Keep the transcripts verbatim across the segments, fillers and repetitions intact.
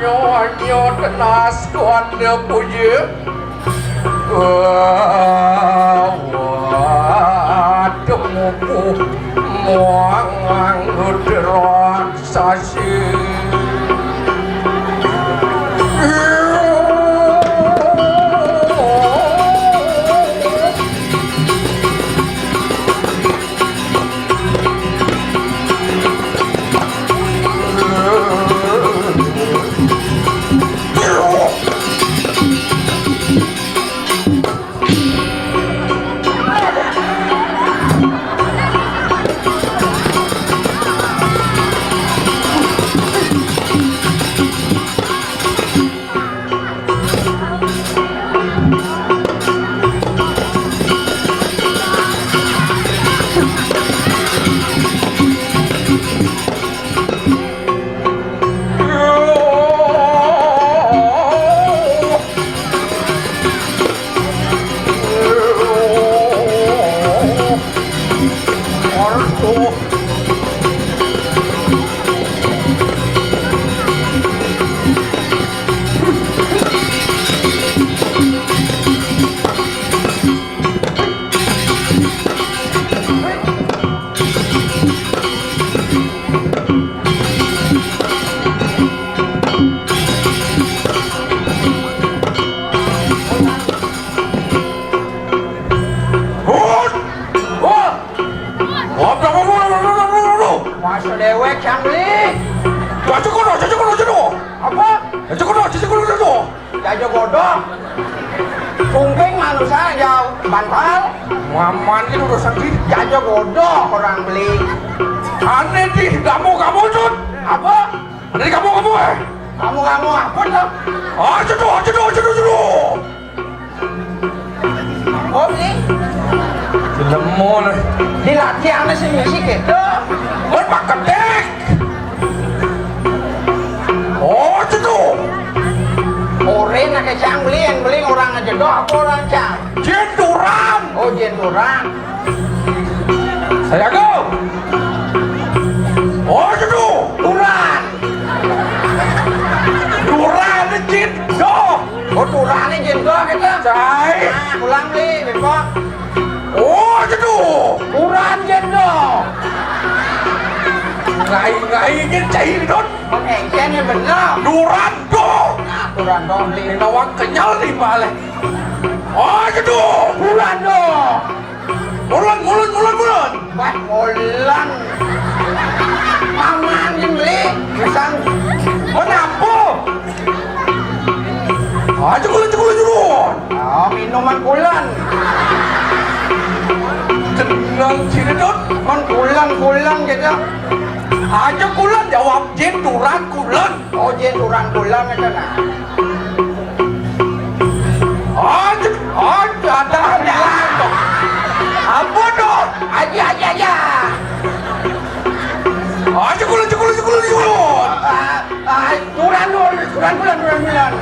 Nyuwun, nyuwun tenas, Tuan Puji. Wah, wah, temuku muang nganggo raksasi. Hut! Hut! Wah, déwék, Cang Beli. Aja kono, aja kono, aja kono. Apa? Aja kono, aja kono, aja kono. Jaja godhog. Kuping manusa ya bantal. Maman iki urusan iki. Jaja godhog orang beli. Aneh di kamu, kamu, Cut. Apa? Aneh di kamu, kamu, eh. Kamu, kamu apa, Cut? Ah, ceduh, ceduh, ceduh, ceduh. Oh, beli. Lemu, nih. Dilatih aneh sing misi gitu. Mun paketik. Oh, ceduh. Ora nak Cang beli, yang beli orang aja doh, apa orang Cang? Jenturan. Oh, jenturan. Saya go. Oh, ceduh. Turan. Turan, jin, doh. Oh, turane jin doh gitu. Cai. Ah, pulang beli, besok. Oh, ceduh. Turan jin doh. Ngai, ngai, jin, cai, dot. Mengengken ya bener. Turan doh. Nah, turan doh beli. Nawang kenyal nih, Pak Leh. Oh, ceduh. Turan doh. Mulen, mulen, mulen, mulen. Wah, mulen. Aman, Jin, beli. Pisan. Menapa? Ah, cekulun, cekulun, cekulun. Oh, minuman kulen. Tenang, sini, Dut. Mun kulen, kulen gitu. Aja kulen, jawab Jin, turan kulen. Oh, Jin, turan kulen gitu, nah. Aduh, aduh, ada, ada. Ampun, dong. Aja, aja, aja. Aja, kulun, kulun, kulun, kulun. Ah, ah, turun, turun, turun, turun, turun, turun.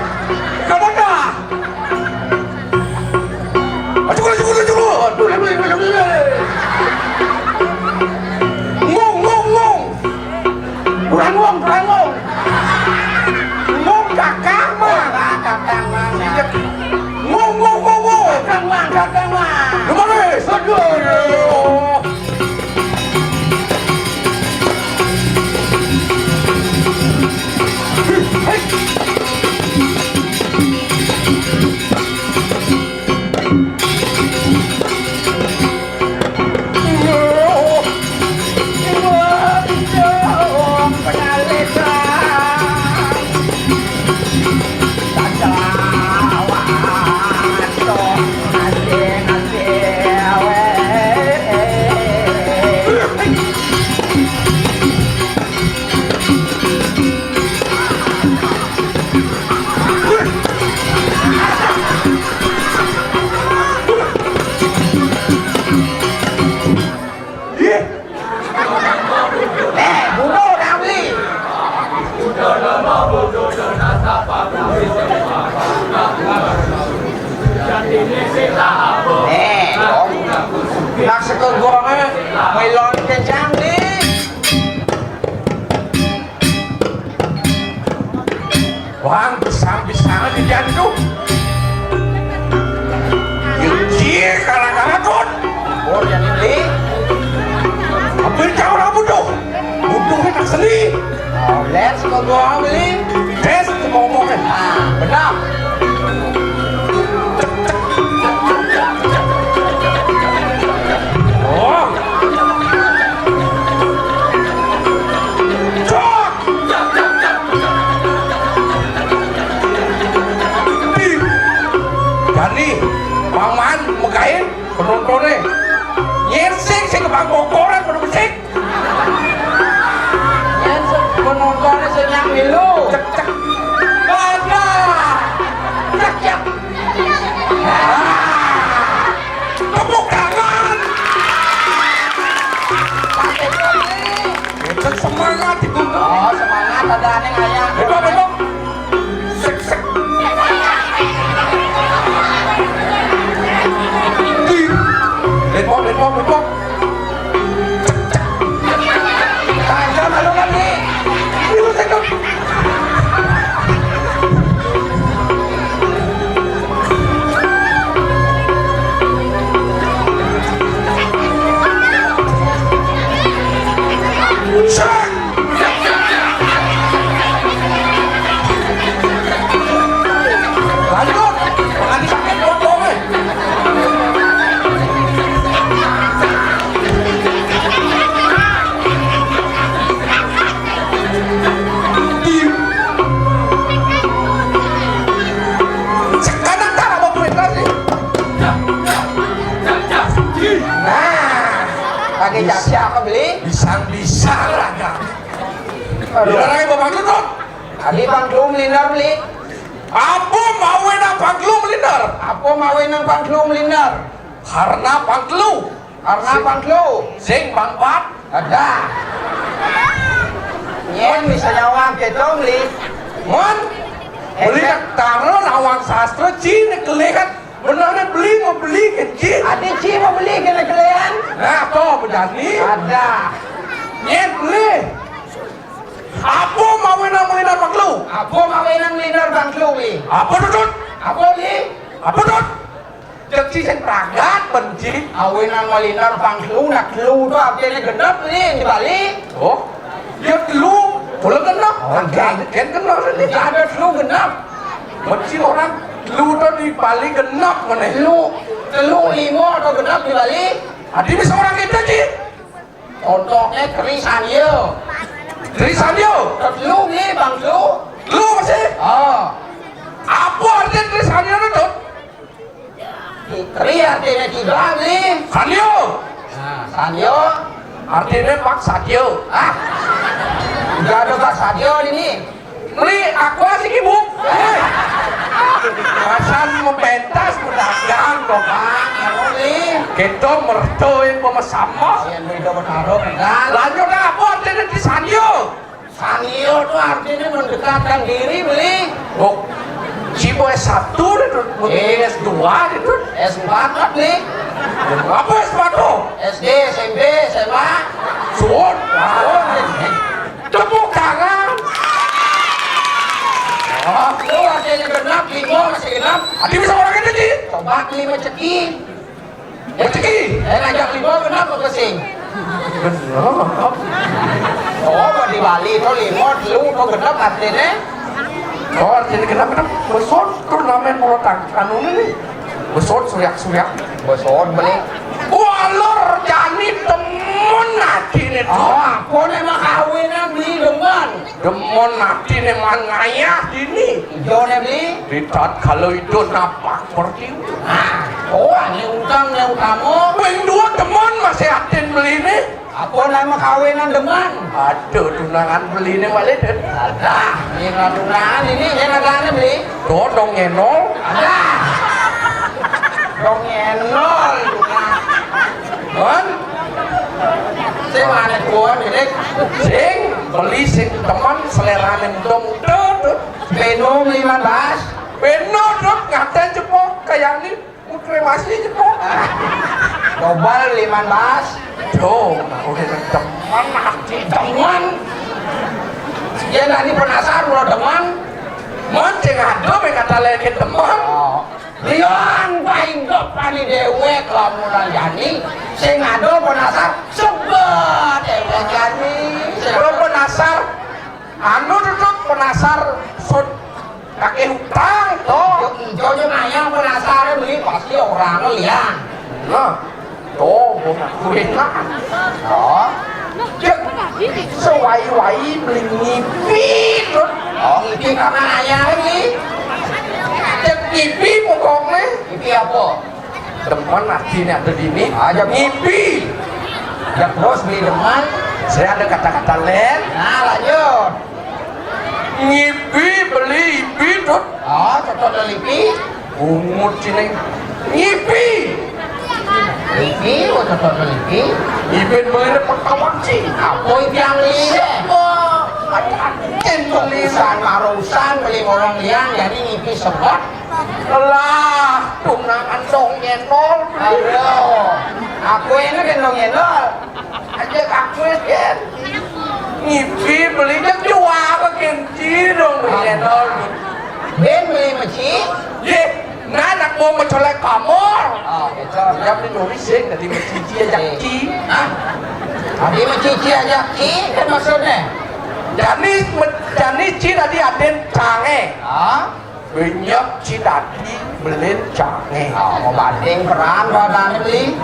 Kenapa? Aja, kulun, kulun, kulun. Turun, turun, turun, turun. Ngong, ngong, ngong. Kurang wong, kurang wong. Wong kakang mah. Wah, kakang mah. Iya. Wong, wong, wong, wong. Kakang mah, kakang mah. Kemana? Aduh. Hei. Gua beli. Tes, ngomongnya. Nah, benar. Oh. Cok. Di. Jani, Bang Man, megain penontonnya. Nyirsing sing kebang bokoran pada besik. Yén penontonnya sing nyang milu. Cek, cek. Bangga. Cek, cek. Ah. Tepuk tangan. Itu semangat itu. Oh, semangat ada aneh ayah. Hebat, hebat. Sek, sek. Di. Lempok, lempok, lempok. Tajam, aduh, kan, Di. Itu sek. Sek. Lanjut. Tadi sakit bokongnya. Di. Sekarang tak mau duit lagi. Nah, pakai caci apa beli? Bisa-bisa lah, Kang. Aduh. Biar aja Bapak Dudut. Adi pangklu melindar beli. Apa mawe nang pangklu melindar? Apa mawe nang pangklu melindar? Karena pangklu. Karena pangklu. Sing bangpat. Ada. Nyén bisa nyawang kéto beli. Mon. Beli nak taruh nawang sastra Cina kelihat. Benernya beli mau beli kan, Ci? Adi Ci mau beli kena kelian. Nah, apa berani? Ada. Nyén beli. Apa mawe nang melindar pangklu? Apa mawe nang melindar pangklu, Li? Apa, Dudut? Apa, Li? Apa, Dut? Cek Ci sing pragat, benci. Awe nang melindar pangklu, nak klu to artine genep, Li, di Bali. Oh. Ya klu, boleh genep. Oh, kan, kan genep ini. Ada klu genep. Benci orang klu to di Bali genep meneh. Klu, klu limo to genep di Bali. Adi bisa orang kita, Ci. Contohnya Tri Sanyo. Tri Sanyo. Terus lu nih, Bang, lu. Lu masih? Oh. Apa artinya Tri Sanyo itu? Tri artinya tiga nih. Sanyo. Nah, Sanyo. Artinya Pak Satyo. Ah. Enggak ada Pak Satyo di sini. Beli aqua sih, Ibu. Eh. Pasan mempentas pedagang kok, Pak. Nih. Kita mertoin pemesamah. Yang beli dapat taruh kan. Lanjut apa artinya di Sanyo? Sanyo tuh artinya mendekatkan diri, beli. Oh. Si boy S satu deh tuh, eh. S dua deh tuh. S empat kan, beli. Apa S empat tuh? S D, S M P, S M A. Suwon. Suwon. Tepuk tangan. Oh, lu artinya genap, lima masih genap. Adi bisa orang itu, Ci. Coba lima ceki. Rezeki. Eh, ngajak lima kenapa kesing? Genap. Oh, di Bali itu lima, lu kok genap artinya? Oh, artinya genap, genap. Besot turnamen bulu tangkis anu nih. Besot suriak-suriak. Besot beli. Walor jani temen hati nih. Oh, aku nih mah kawinan beli demen. Demen hati nih mah ngayah dini. Ijo nih beli. Di tatkala ida napak mertiwi. Nah, oh, ane utang nih utama. Ping dua demen masih atin beli nih. Apa nama kawinan demen? Aduh, tunangan beli nih balik deh. Ada, ini tunangan ini, ini tunangan beli. Dodong ngenol. Ada. Dong ngenol. Kan? Sing mana kuat ini? Sing beli sing teman selerane muda-muda tuh. Peno lima belas. Peno tuh ngaten cepo kayak ini. Mau kremasi cepo. Dobel lima belas. Tuh, aku udah teman hati teman. Ya nanti penasaran udah teman. Mon sing ada me kata lagi teman. Oh. Lian paling dok pani dewek lamunan jani. Sing ada penasar sebet dewek jani. Sebet penasar. Anu tutup Penasar sut kakek utang to. Ijo-ijo aja mayang penasar beli pasti orang liang. Nah, to, gua ngakuin lah. Oh, cek sewai-wai beli ngipi tuh. Oh, ngipi kamar ayah lagi. Cek ngipi pokoknya. Ngipi apa? Demen artinya ada dini. Aja ngipi. Ya terus beli demen. Saya ada kata-kata lain. Nah, lanjut. Ngipi beli ipi tuh. Oh, cocok beli ipi. Bungut sini. Ngipi. Ipi, oh, cocok beli ipi. Ipi beli depan kawan sih. Apa yang beli? Siapa? Ada tulisan marusan beli orang liang jadi ngipi sebab. Lah, tunangan dong nyenol. Aduh, aku ini kan dong nyenol. Aja aku kan. Ngipi beli jak jual kenci dong beli nyenol. Ben beli meci. Ye, nah anak mau mencolek kamar. Oh, gitu. Ya beli nulis sih dari meci aja ki. Hah? Tadi meci aja ki kan maksudnya. Jani jani ci tadi aden cange. Hah? Banyak ci dadi belin cange. Oh, mau banding peran badane beli.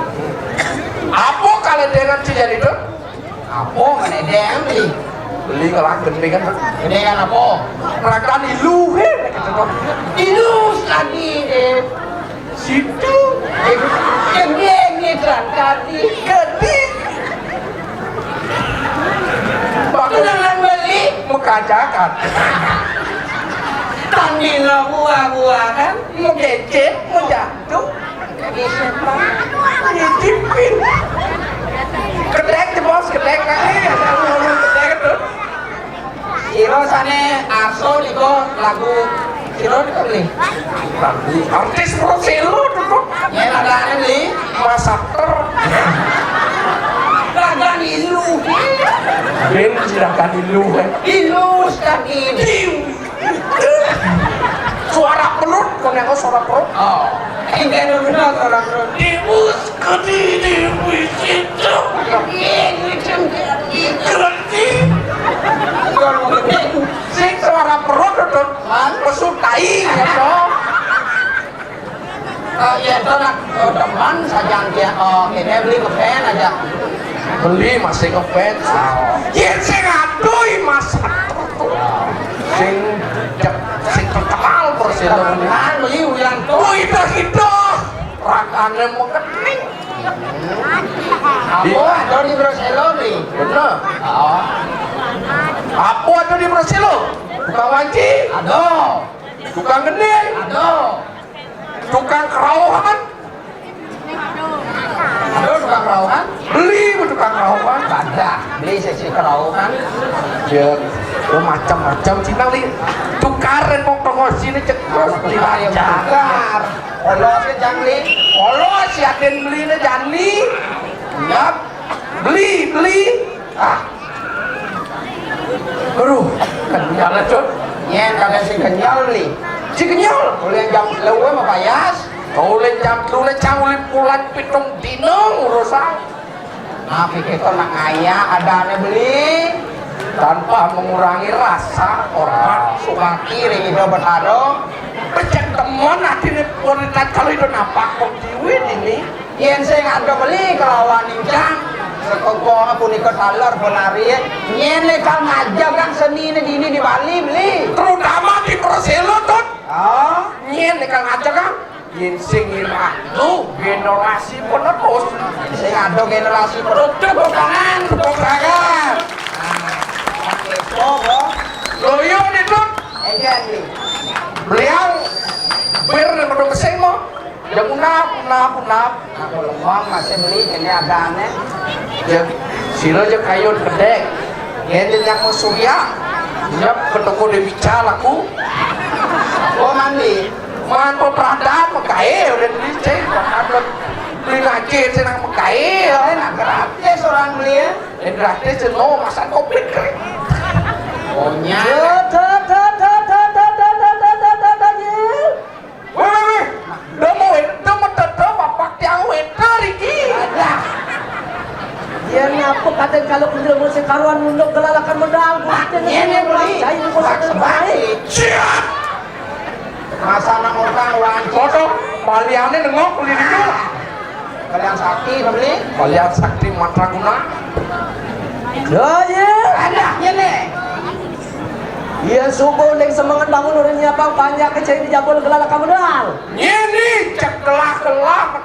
Apa kalau dengan ci jadi itu? Apa mana deng beli? Beli ngelah gendingan. Gendingan apa? Rakan ilu he gitu kok. Ilu tadi deh. Situ. Gending nih tadi. Gending. Bagus. Beneran beli? Mekajakan. Tandina buah-buahan. Mengecek, menjatuh. Ngicipin. Kedek, bos, kedek. Kedek tuh. Sira sane aso nika lagu sira nika beli. Lagu artis pro selo tuh. Yen adane beli. Mas Aktor. Ragan ilu. Ben silakan ilu, eh. Ilu tadi. Suara perut, kon yang suara perut. Oh. Enggak ada benar suara perut. Dius kedi di wisita. Iya, gitu. Kedi. Sing suara perut tuh. Pesu tai ya, toh. Oh, iya, to nak, oh, demen saja dia. Oh, ini beli ngepen aja. Beli masih ngepen. Yen sing aduh Mas. Sing jek sing terkenal persis. Nah, beli ulang tuh. Oh, itu itu. Rakane mengening. Apa ada di Broselo nih? Bener. Oh. Apa ada di Broselo? Tukang wanci? Ada. Tukang gending? Ada. Tukang kerauhan? Ada tukang kerauhan? Beli tukang kerauhan? Ada. Beli sesi kerauhan. Ya, lu macam-macam cina li. Tukaran kok tongos sini cek. Ayo tukar. Polos ke jangli. Polos si Aden beli ne jani. Yap. Beli, beli. Ah. Aduh, kenyal, Cut. Yen kada sing kenyal li. Si kenyal. Oleh jam lewat mah payas. Oleh jam lewat cang oleh bulan pitung dino urusan. Nah, pikir to nak ngaya adane beli tanpa mengurangi rasa hormat subakti ring Ida Betara. Becek temen atine wanita kalau itu nampak kok diwi ini. Yen sing ada beli kelawan ingkang sekongkong punika taler benari. Yen kang ngajak kang senine dini di Bali beli. Terutama di Persela, Tut. Oh. Yen kang ngajak kang yen sing ira lu generasi penerus. Sing ada generasi penerus tepuk tangan, tepuk tangan. Nah, oke, monggo. Loyo nih, Tut. Enggak nih. Beliau bir dan penuh kesing mau. Ya punap, punap, punap. Aku lemang masih beli ini adane. Ya, sira aja kayu kedek. Ngene yang mau surya. Ya, ke toko dia bicara aku. Oh, mandi. Man peradaan mengkae udah beli cek. Beli ngaji senang mengkae. Enak gratis orang beli ya. Yang gratis no masa kopi kering. Oh, nya. Weh, weh, weh. Udah mau weh, udah mau tedo bapak tiang weh, riki. Alah. Yen apa kadang kalau kendel mesti karuan nunduk gelalakan modal. Ngene, Beli. Saya ini kok sakti bae. Siap. Masa nang orang wanci. Foto, baliane nengok, Beli, dulu. Kalian sakti, Beli. Kalian sakti mandraguna. Ya, ya. Ada, ngene. Iya, subuh ning semengan bangun urun nyiapang panjak kecil di jabul gelala kamu doang. Ngene, cek gelah-gelah.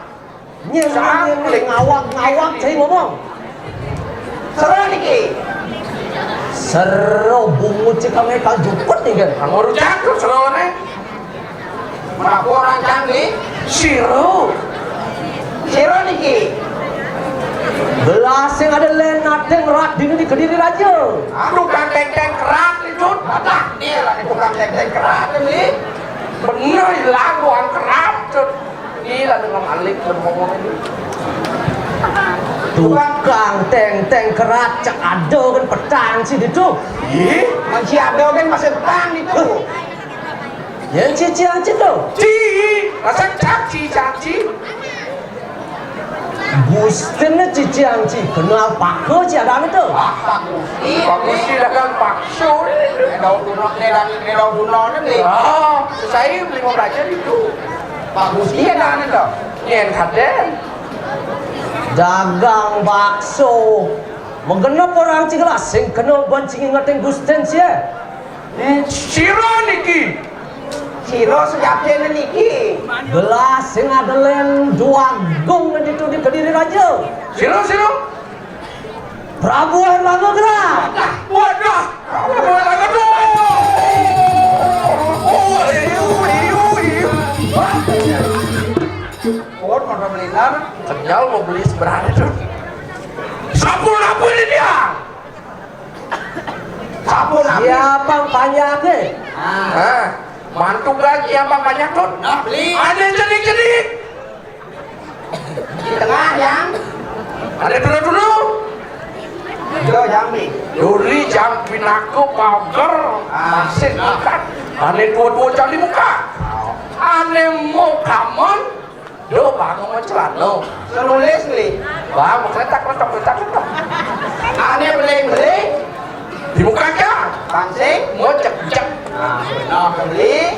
Nyén, nyén, nyén, ngawak, ngawak, cai ngomong. Sero niki. Sero bungut cek kami kang juput nih, kan? Anggur jatuh serone. Menapa orang canggi? Siro. Siro niki. Belas sing ada len nateng rat dini di Kediri Raja. Aduh, kang teng-teng kerat itu. Adah, dia lah tukang teng-teng kerat ini. Bener, hilang buang kerat. Gila dengan alik dan ngomong ini. Tukang teng-teng kerat cek ada kan petang sih itu. Ih, masih ada kan masih petang itu. Yang cici aja tuh. Ci, masa caci caci. Gusten cici anci kenal pake ci ada itu. Ah, Pak Gusti. Pak Gusti dagang bakso. Daun dunok nih, daun dunok nih. Ah, saya beli mau belajar itu. Pak Gusti ada anu to? Nyén kadén. Dagang bakso. Menggenep orang Cigelas sing kena boncing ingeting Gusten sie. Sira niki. Sira sejatine niki. Belas sing ada len duagung itu di Kediri Raja. Sira, sira. Prabu Erlangga Gerak. Wadah, Prabu Erlangga, aduh. Oh, iu, iu, iu. Pun mau beli nar. Kenyal mau beli seberapa tuh? Sampun apa ini dia? Sampun apa? Siapa panjangnya? Hah? Mantu gaji apa banyak tuh? Nah, beli. Ada cedik-cedik. Di tengah, Yang. Ane dulu-dulu. Yo, Yang, Mi. Duri, Yang, pinako, pager, ah, masin, kan. Ane dua-dua jam di muka. Ane mau kamon, do bangun mau celana. Senulis, Mi. Bang, mau keletak, keletak, keletak, keletak. Ane beling-beling. Di muka aja. Pansing. Mau cek-cek. Nah, benar, beli.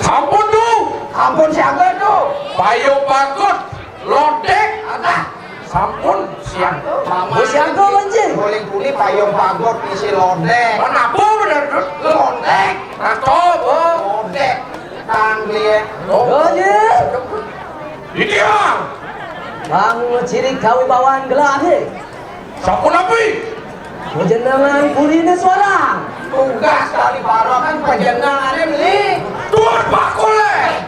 Sampun, tuh. Sampun siaga, tuh. Payung bakut. Lodék. Adah. Sampun siang. Mama. Wis siang kok, Manci. Guling kuli payung pagot ngisi lodék. Kenapa bener, Dut? Lodék. Nah, coba. Lodék. Tang dia. Oh. Oh, iya. Iki, ah. Bang ciri kawibawaan gelar, he. Sampun napi? Panjenengan purine suarang. Tugas kali para kan panjenengane beli. Tuan bakule.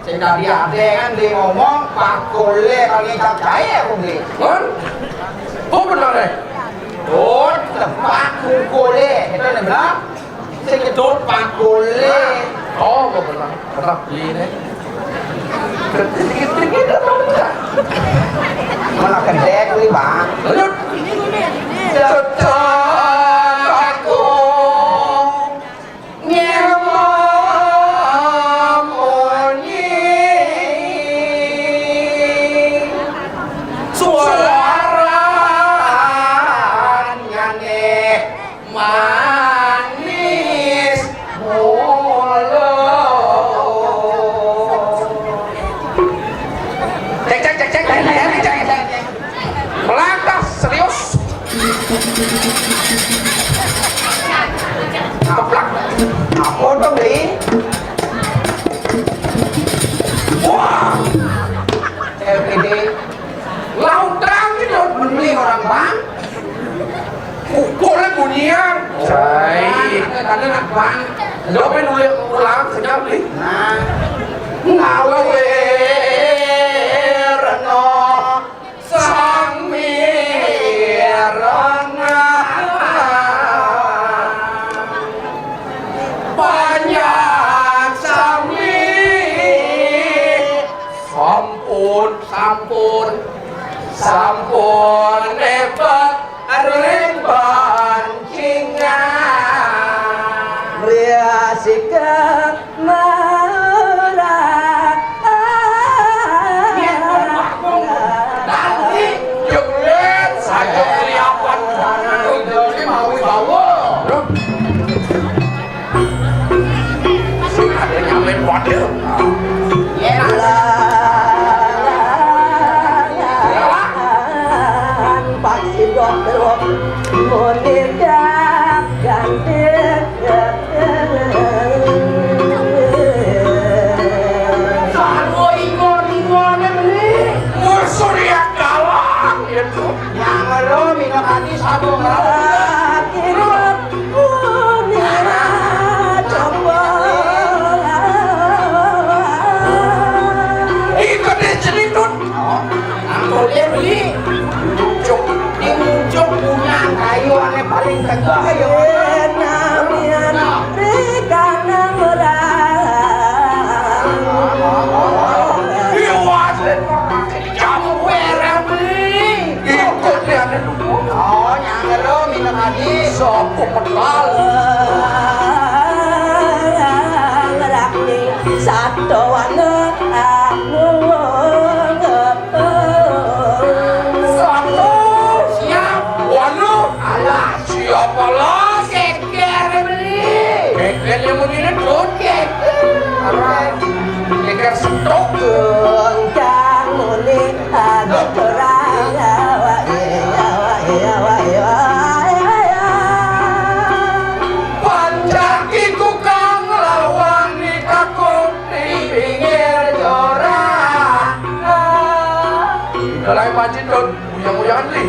Sing tadi ade kan dia ngomong pakule kali tak cair aku beli. Kan? Oh, benar, eh? Oh, tempat kukule. Itu nih benar. Sing nyedot pakule. Oh, kok benar. Benar beli ini. Dikit-dikit apa enggak? Mana kedek beli, Bang? Lanjut. Tetap aku. Nyemamoni suaranyane manis mula. Cek, cek, cek, cek, cek, cek, cek, cek. Melangkah serius. Keplak. Apa tuh, Bli? Wah. L P D. Lautang gitu. Beli orang, Bang. Pukul bunyian. Cai. Tadi nak, Bang. Jawabin ulang, ulang, senyap, Bli. Nah. Ngawe reno. Sang Mireng banyak sami. Sampun, sampun, sampun nebak ring bancingan. Riasika marah. Muni dak gandeng. Sarwa ingon-ingone meni. Mur Surya Galang, ya, Dut. Nyang ero minakadi sarwa ngrawuh. Akhirnya muni coba. Ikut dia celitut. Nang tole beli. Ujuk, ding ujuk punya kayu ane paling tegak ya. Namian rikana merah. Iya, wasit merah. Jamu werang beli. Ikut dia ane dulu. Oh, nyang ero minum lagi. Sopo pedal. Ngerang ning satu wana aku. Satu, siap, walu, alah, siapa lah? Keker beli. Keker yang begini tuh, keker. Apa? Keker setok. Gendang muni ada terang. Pancak iku kang lawan di kakung di pinggir jorak. Mulai maju, Dut. Uyang-uyangan, Li.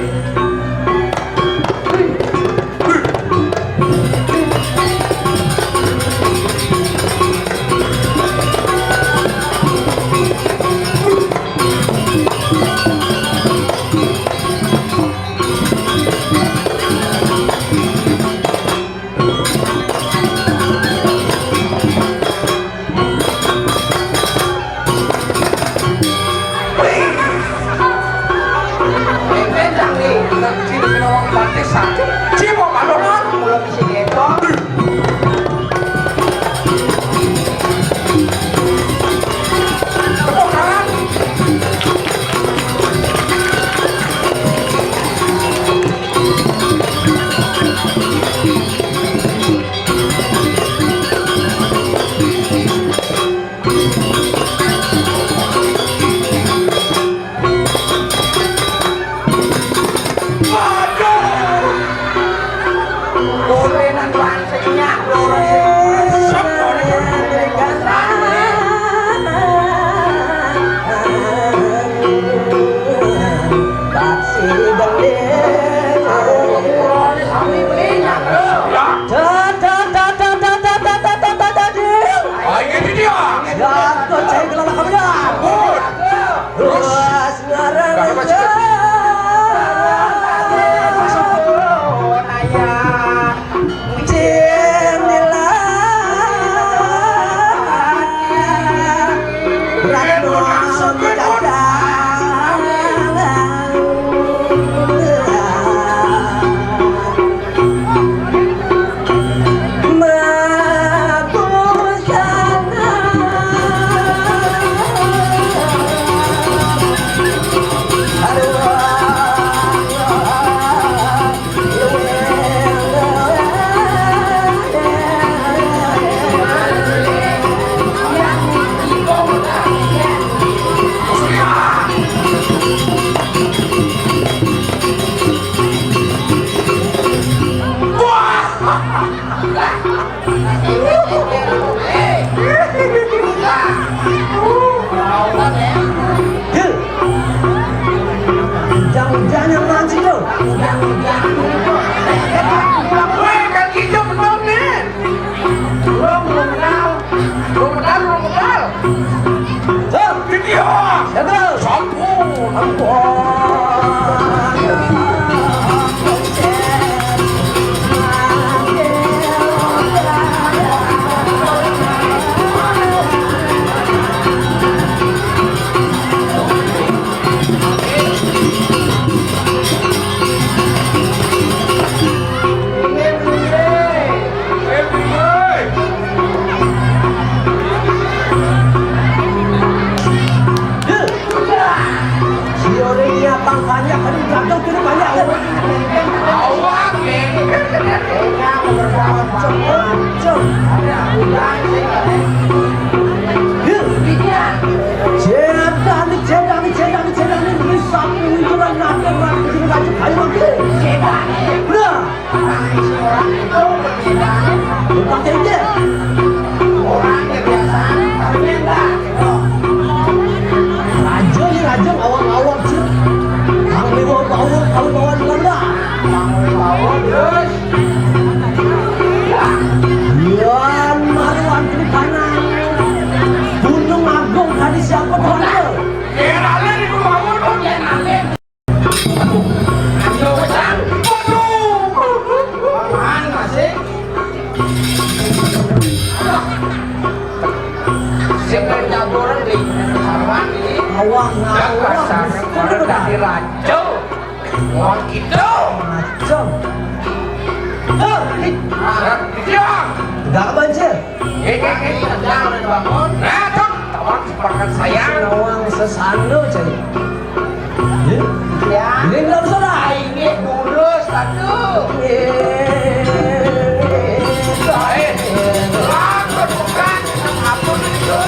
Waduh. Pakai dia. Orang yang biasa, tapi enggak. Raja ni raja, awang-awang je. Kalau dia bawa power, kalau bawa Belanda. Power, terus. Yan, malu aku di kanan. Gunung Agung tadi siapa tuh? Kira ada di Gunung Agung, tuh, jangan ada. Aduh, waduh. Apaan, masih? Sing jagoan di sarwan ini. Awang, awang. Dasar orang tadi raja. Wah, gitu. Macam. Hei, ah, diam. Enggak apa, Cil? Ini, ini, jangan bangun. Nah, tuh, kawan sepakat saya. Nawang sesando, Cil. Ya. Ya. Ini belum sudah. Ini dulu satu. Ini. Baik. Lakukan apapun itu.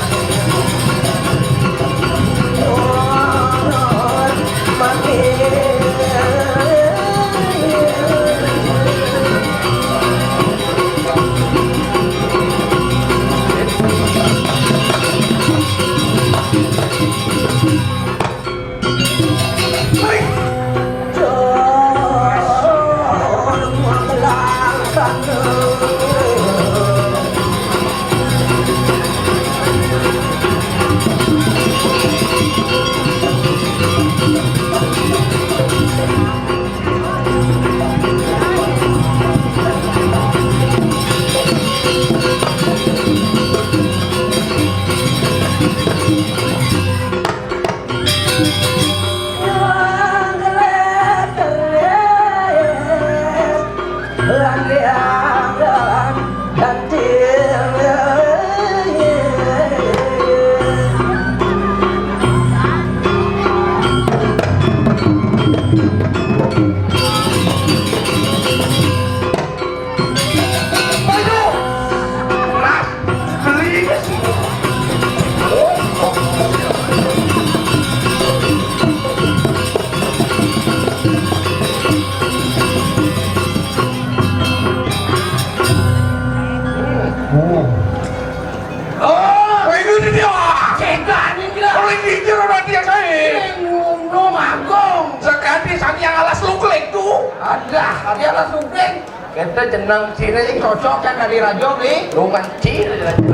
Oh, ini dia. Cekan ini lah. Paling pinggir orang dia saya. Ngono manggung. Sekali sang yang alas luklik tuh. Ada, ada alas luklik. Kita jeneng sini sing cocok kan dari rajo nih. Lu mancing dari rajo.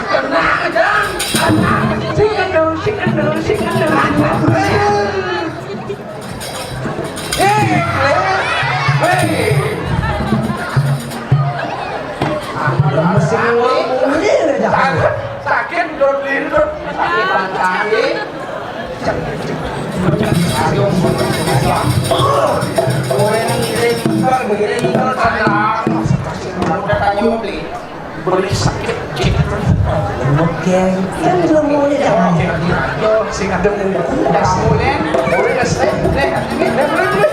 Tenang aja. Sing kendor, sing kendor, sing kendor. Hei, hei. Mesin ngomong ini aja. Sakit, sakit, duduk diri, duduk. Sakit pangkali. Kowe nang ngiring, Bang, ngiring, Bang. Udah tanya, Bli. Beli sakit. Oke, kan juga maunya jangan. Sing ada mau. Kamu, Len. Boleh, Len. Len, ini, Len, Len, Len.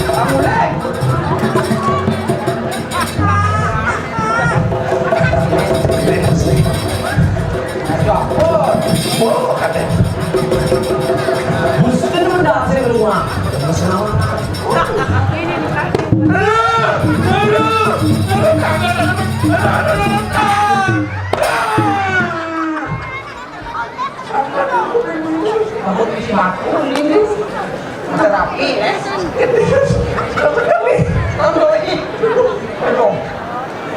Kamu, Len. Ayo, ampun. Oh, katanya. Buset, itu udah hasil rumah. Terus kenapa? Rambut isi batu ini. Udah rapi, eh. Rambut kami. Rambut lagi. Aduh.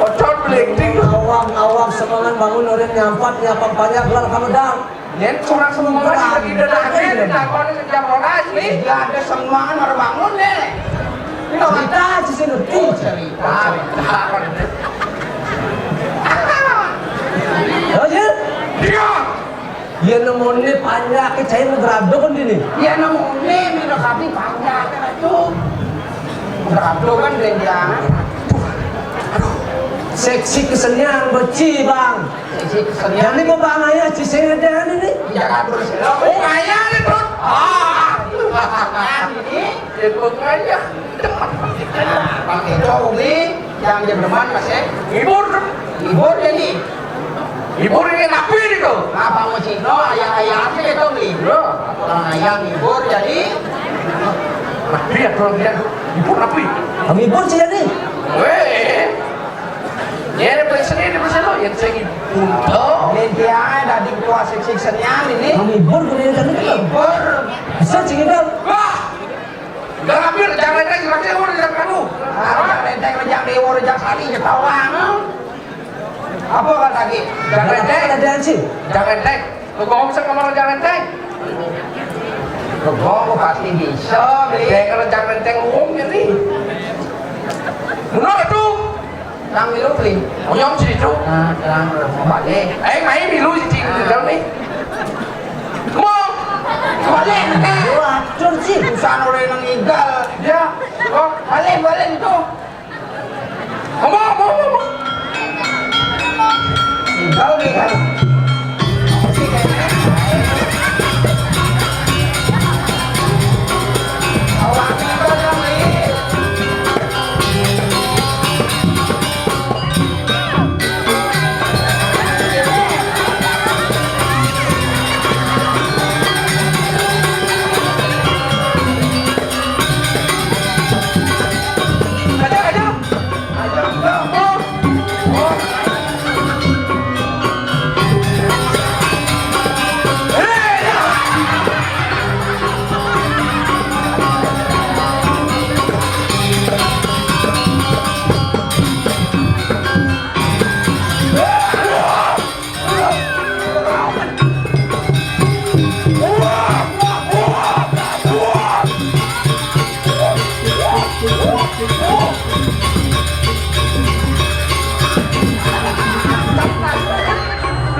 Ocot, beleting. Awang, awang, semangat bangun, orang nyampat, nyapa banyak, kelar kamu dang. Yen kurang semangat, kita tidak ada, tidak ada, tidak ada, nih. Tidak ada semangat, baru bangun, nih. Ini cerita, sisi ngerti. Oh, cerita. Cerita. Lanjut. Iya. Iya, nemone panjake cai ngegrado kan dini. Iya, nemone minum kopi panjake itu. Ngegrado kan dia. Seksi kesenian beci, Bang. Seksi kesenian. Jadi mau Bang Ayah di sini ada ini. Iya, kan terus. Oh, Ayah nih, Bro. Ah. Ini dia Bang Ayah. Pakai cowok nih, yang dia demen, Mas, ya. Hibur. Hibur ya nih. Hibur ini napi nih kok. Apa mau Cino, ayah-ayah aja itu nih. Bro. Orang ayah hibur jadi. Napi ya, kalau dia hibur napi. Kami hibur sih jadi. Weh. Ya, dia boleh seni, dia boleh seni. Yang saya punto. Ini dia, dadi ketua seksi kesenian ini. Menghibur, boleh kan? Menghibur. Bisa, Cing Idal. Wah! Gak hampir, jangan lagi, makanya mau jangan kamu. Ah, jangan lagi, jangan di, jangan sani, ketawa. Apa kan lagi? Jangan lagi. Ada, ada, Cing. Jangan lagi. Kok bisa kamar jangan lagi? Kok pasti bisa, beli. Jangan jangan lagi, uang jadi. Benar tuh. Nang milu beli. Oyong sih itu. Nah, terang mau balik. Eh, main milu sih, sih, udah nih. Mau balik. Wah, cur sih. Susah orang nang igal. Ya, oh, balik, balik itu. Ngomong, ngomong, ngomong. Igal nih kan.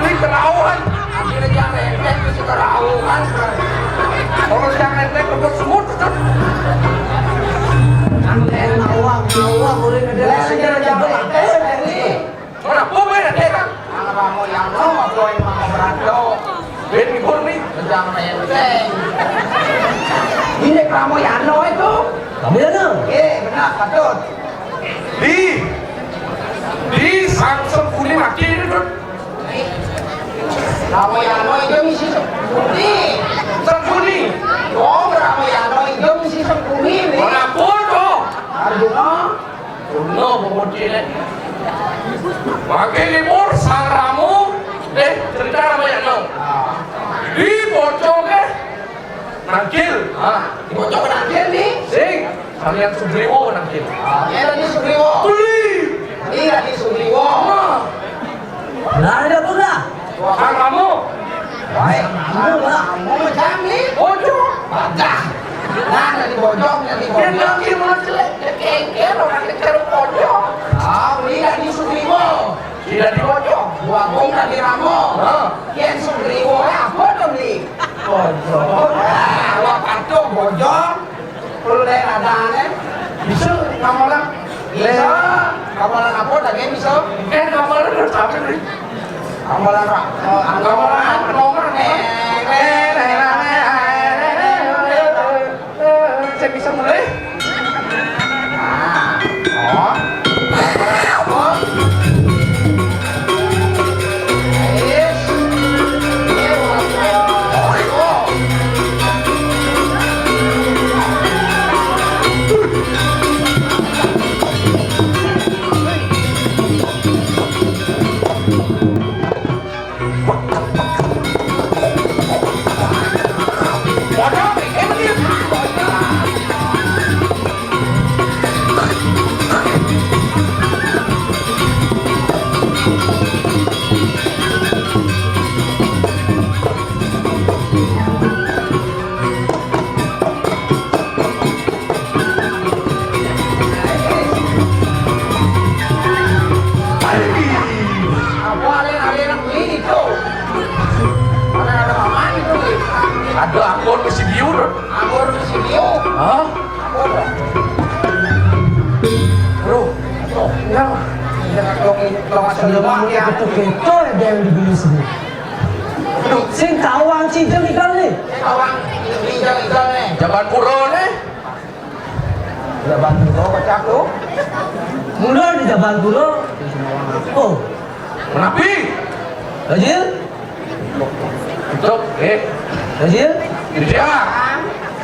Ini kerauhan. Akhirnya jangan rempet, itu kerauhan. Kalau jangan rempet, kebut semut. Jangan nawang, nawang, udah ada. Akhirnya jangan rempet, ini. Mana pun ada kan? Ang Ramoyano, apa yang mau berado? Ben Murni. Jangan rempet. Ini Ramoyano itu. Ramoyano? Iya, benar, patut. Di, di Sang Sempuni mati itu, Dut. Ramoyano itu misi Sempuni. Sempuni. Oh, Ramoyano itu misi Sempuni, nih. Kenapa tuh? Arjuna. Arjuna, pemutihnya. Makin libur, Sang Ramu, deh, cerita Ramoyano. Di Bocok, eh. Nangkil. Ah, di Bocok Nangkil nih. Sing. Kalian Sugriwo Nangkil. Ah, ya tadi Sugriwo. Beli. Iya di Sugriwo. Nah. Nah, ada pun lah. Wah, kamu. Baik. Kamu lah. Kamu macam nih. Bocok. Badah. Nah, dari Bocok, dari Bocok. Dia Nangkil mau jelek, dia kengker, orang kengker Bocok. Ah, beli dari Sugriwo. Tidak di Bocok. Buat Bung dari Ramo. Hah? Kian Sugriwo, apa tuh beli? Bocok. Ah, wah, patuh Bocok. Perlu deh ada, eh. Bisa, kamu lah. Bisa. Kamu lah apa, lagi bisa? Eh, kamu lah udah sampai nih. Kamu lah, Pak. Eh, kamu lah, nomor nih. Saya bisa mulai? Nah, oh. Apa alih-alih anak beli itu? Mana ada paman itu? Ada anggur besi biur. Anggur besi biur. Hah? Anggur. Bro, ya, ya, kalau kalau asal lemak ya. Betul-betul ya dia yang dibeli sini. Sing tawang cideng ikan nih. Tawang cideng ikan nih. Jaban pura nih. Jaban pura pecah tuh. Mula di jaban pura. Oh. Menapi. Rajil. Untuk, eh. Rajil. Iya.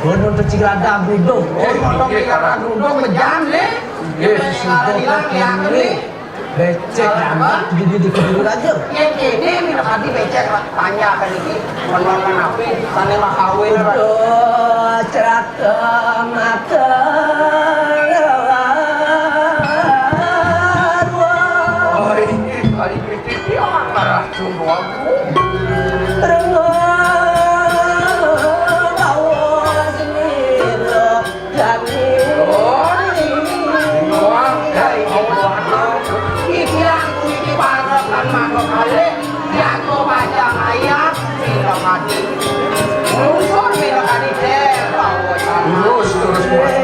Gua mau pecik lada gudung. Oh, mau pecik lada gudung bejam nih. Iya. Yang hilang yang ini. Becek, anak, di, di, di, di, aja. Yén kéné minum ati becek, panjang kan iki. Menon menapi, sané makawin. Udah, ceraka mata lawan. Oh, ini kali ini dia marah semua. Rengga bawa sendiri. Terus, terus, terus.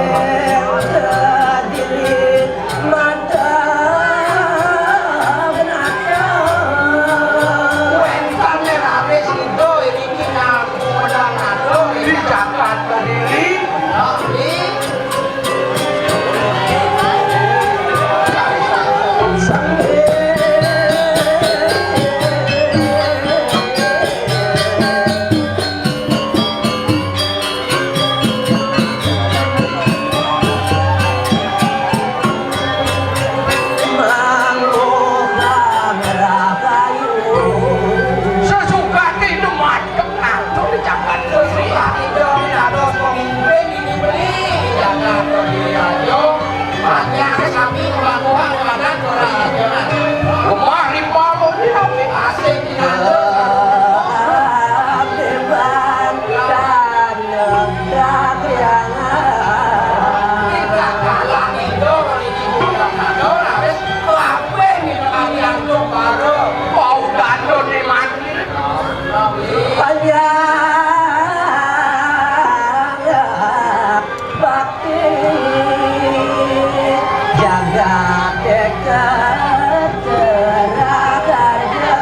Sesukati demat. Ngatur di Jakarta Sri. Ayo, dados pemimpin ini beli. Jakarta Sri ayo. Banyak sapi, kebangkuan, kebangkuan, kurang ajar. Gemah rimba mau diambil. Asik di dalam. Kita kalah itu, kalau di Cibubur, kalah, habis, kabeh ini kalian tuh baru. Mau dado di mana? Panjang bakti jagat dekat terakarja.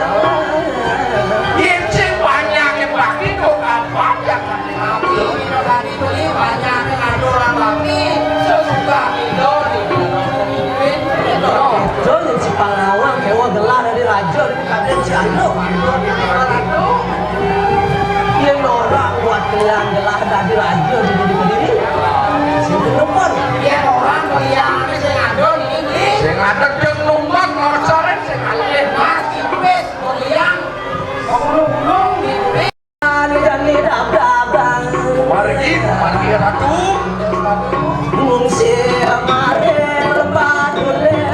Yén sing panjang bakti kok kapan jagat. Tapi ini tadi beli banyak ngatur orang bakti sesuka tidur di pemimpin. Aja yén si Pangawang kéweh gelah dadi raja. Kadén si Anduk. Yén ora kuat kelian gelah dadi raja di Budi Kediri. Sing genepon. Yén ora kelian sing ada iki. Sing ada jeng numbak ngocorin sing alih. Mas Iblis kelian. Pengulung-ulung di Margi, margi Ratu. Mung si mare lepat ulih.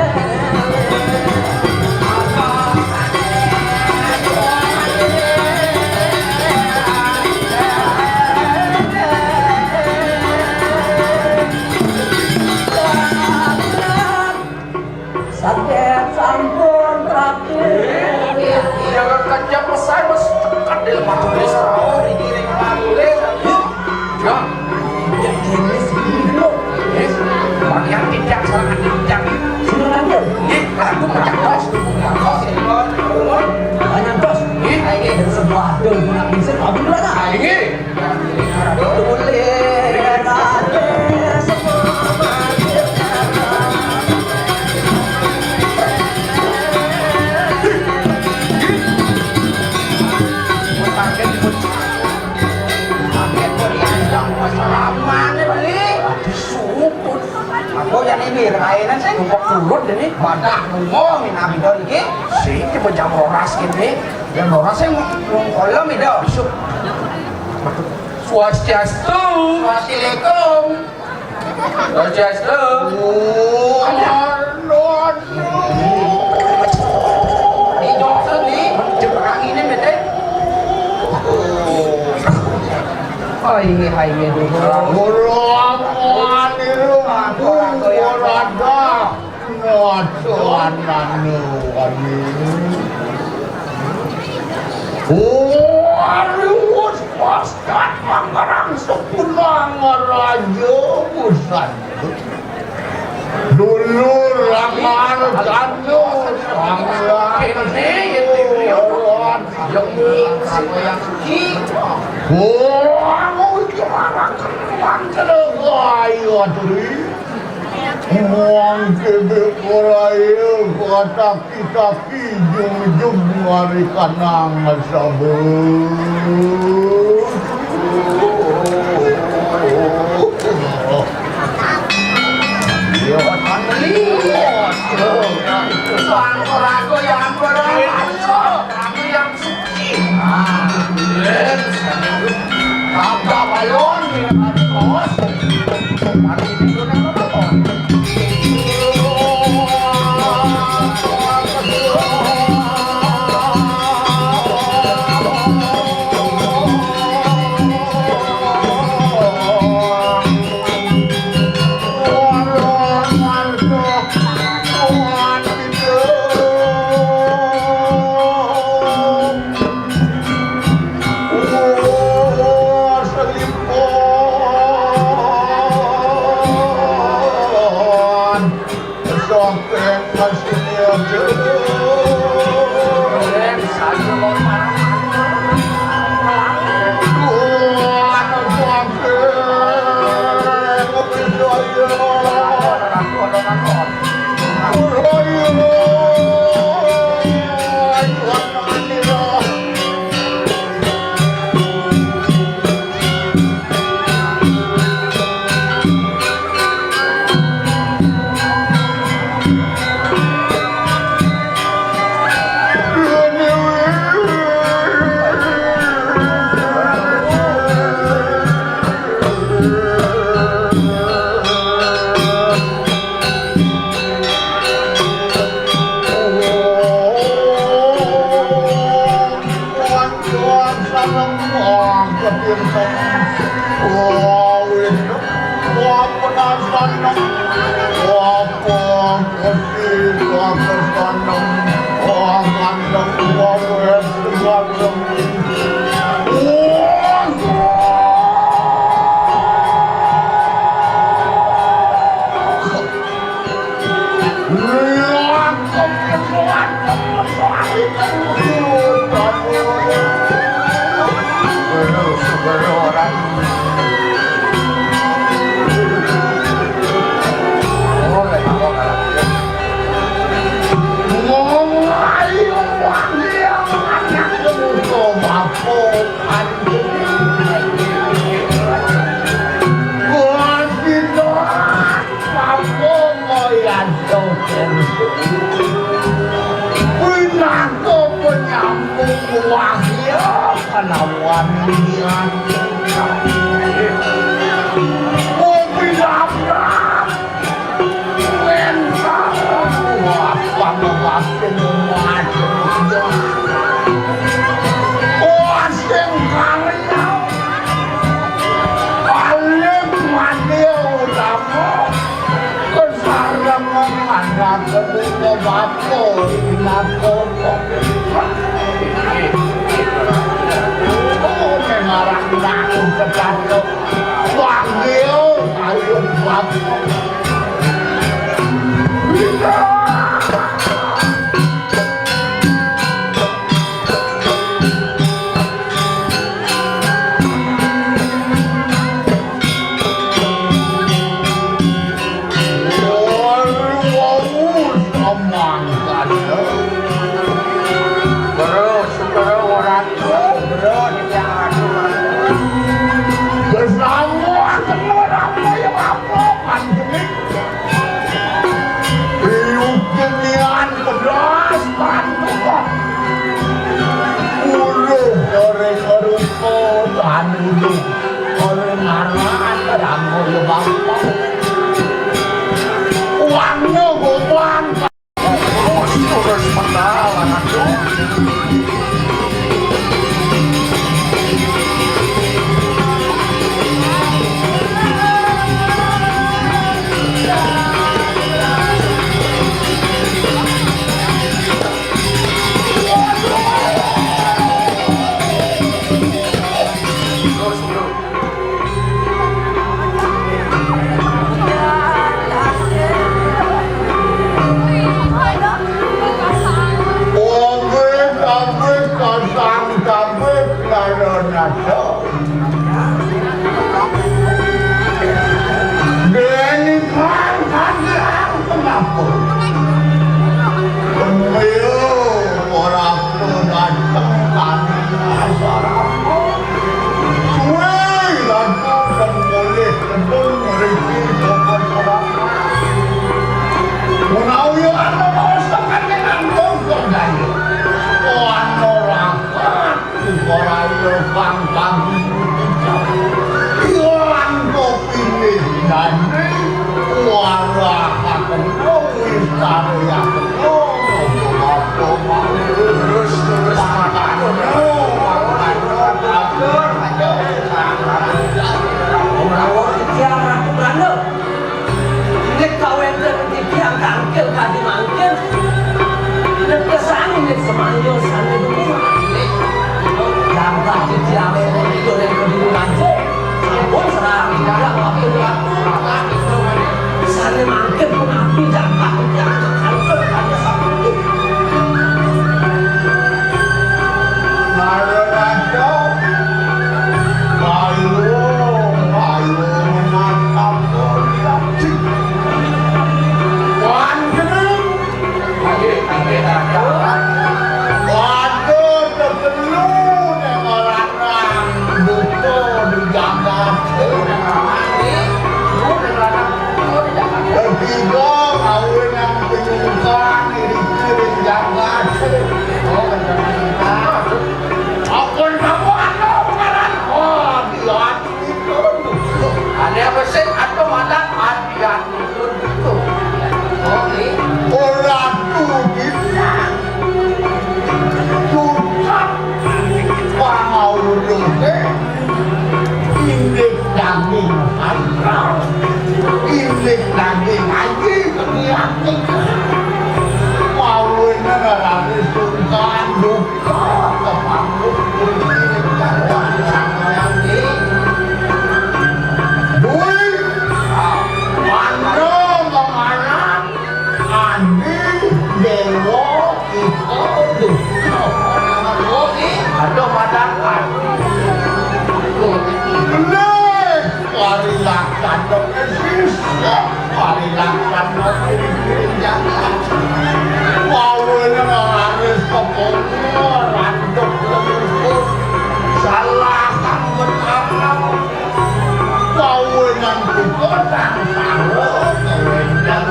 Saged sampun traktir. Iya, iya, kerja pesan, Mas. Cekat di lemah tulis. Oh, dikirim Pak Tulis. Ya. Ya, ini sih, ini loh. Yes. Bagian tidak, salah tidak. Sini lagi. Ini, aku macam bos. Bos, ini, bos. Banyak bos. Ini. Ini sebuah dong, nak bisa, aku bilang, ah. Ini. Aku yang ini, kainan saya ngumpet dulu deh nih. Badak ngomong, ini nabi dong iki. Sing coba jam rolas gini. Jam rolas saya ngomong kolom itu. Swastiastu. Swastiastu. Swastiastu. Oh, aduh, aduh. Ini joksen nih, jebak ini, Mete. Oh, ini, ini, dulu. Guru amuan itu, aku, aku yang ada. Ngacoan anu, anu. Oh, aduh, pas Kat Mangkarang sepunang raja busan. Dulur langan kanu sangga. Kene ya, Tibrio. Yang suci. Wah, mau cemara keruan celaka ya, Tri. Wong kebe korae kata Tapi jujug ngarikanang sabut. Pinaka penyambung wahya kalawan lian. Kopi labrak wentang wah pangebatin umat. Wah sing karya alim mania utama. Kesarangan anak kebuka bapa inako. Oh, mengarang aku kecacok. Panggil ayo bapa. Iukinian pedas bantuan. Uluh koreng rupa tanuluh koreng aran rangga lebang. Uangnya gobang. Terus, terus, mental, anak. Obe, obe, kasang, obe, karena Deni kan kadang kenapa? Pemilu orang tu datang kami asal apa? Suai lagi dan boleh kedun meriki sopan orang. Menawi anda mau sekan dengan bongkok daya. Oh, anda rapat. Ora lho pang-pang. Ilang kok pilih nandri. Wara akan wis karya. Terus, terus, makan. Ora wong iki anak Belanda. Nek kawénten titiang tangkil kadi mangkin, nekesani nek semaya sané dumun. Jangkah titiang sané dumun aja. Sampun serang titiang waktu waktu. Sané mangkin pun api jangkah titiang. Salah kang benar. Kawinan kutang sarung kawinan.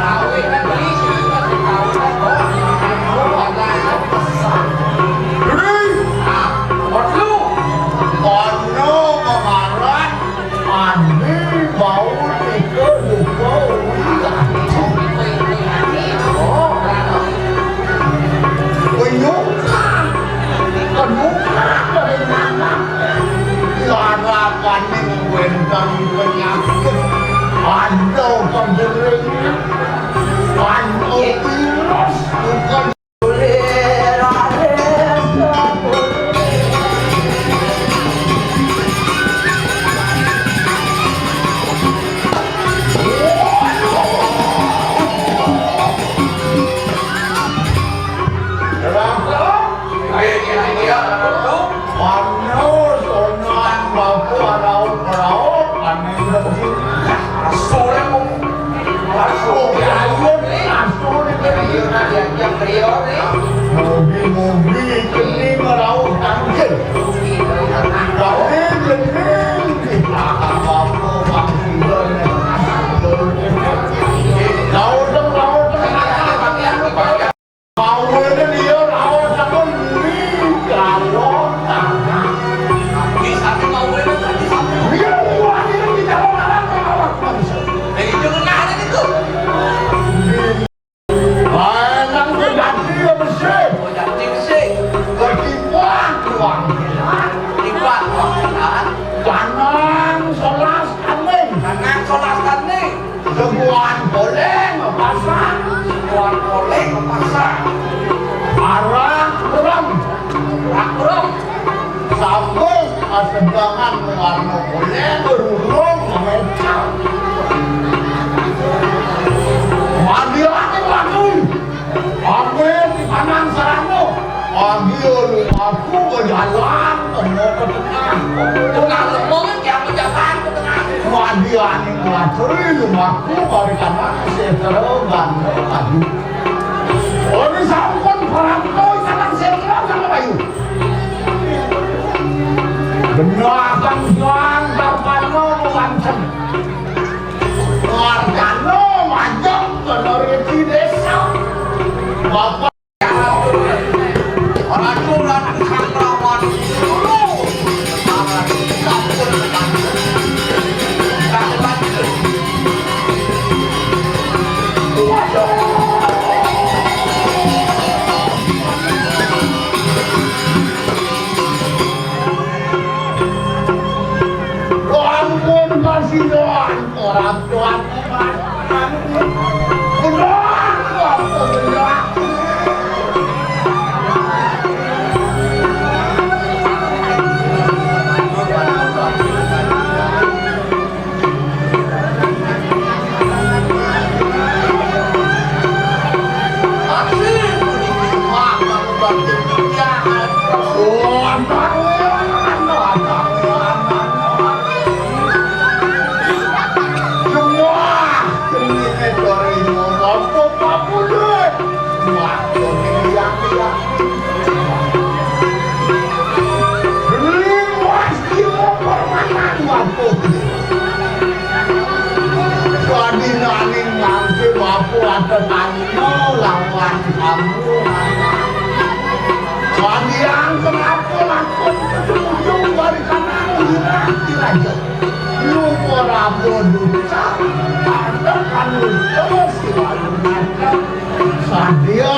Ri, ah, perlu. Kono mengarat. Andi bau tiga duka uli. Oh, penyuka, penyuka dari mana? Larapaning wénten penyakit, ada kegering, ada virus, bukan. Ayo, iya, iya, iya. Tuh. Anu, sonan, bapu, araup, araup, aneh, aneh. Asore, Om. Asore, ayo, nih, asore, nih. Iya, nah, yang, yang beliau, nih. Mogi-mogi, geni, ngeraup, tangkil. Tapi geni, kita, bapu, bangkil, nih. Laut, laut, laut. Awéné liya lawan sama Yuni, calon anak. Tapi satu awéné tadi satu. Iya, wah, ini di calon anak, calon anak. Jadi jangan ada itu. Lanang sejati ya besi. Sejati besi. Ketimbang uang. Ketimbang uang. Lanang selas tanding. Lanang selas tanding. Sebuan poleng pasang. Sebuan poleng pasang. Arak rum. Arak rum. Sabuk asedangan warna poleng berurung memecal. Madiake laku. Aku di panang sarana. Agi oleh aku berjalan kena ke tengah. Tukang lembong yang berjalan ke tengah. Madiani ngaturi lumaku bari kanan setra gandeng maju. Ora sampun prapta kanan setra sama bayu. Benar kan juang darpana kewancen. Wargana majeng kena reti desa. Bapak Ampun, kasihan orang tua. Kadinaning mangke bapu ada tanya lawan kamu. Kadiang kenapa lakon kesemuju dari kanan hirati raja. Lupa rabo duta, ada kanuta silalu nata. Sadia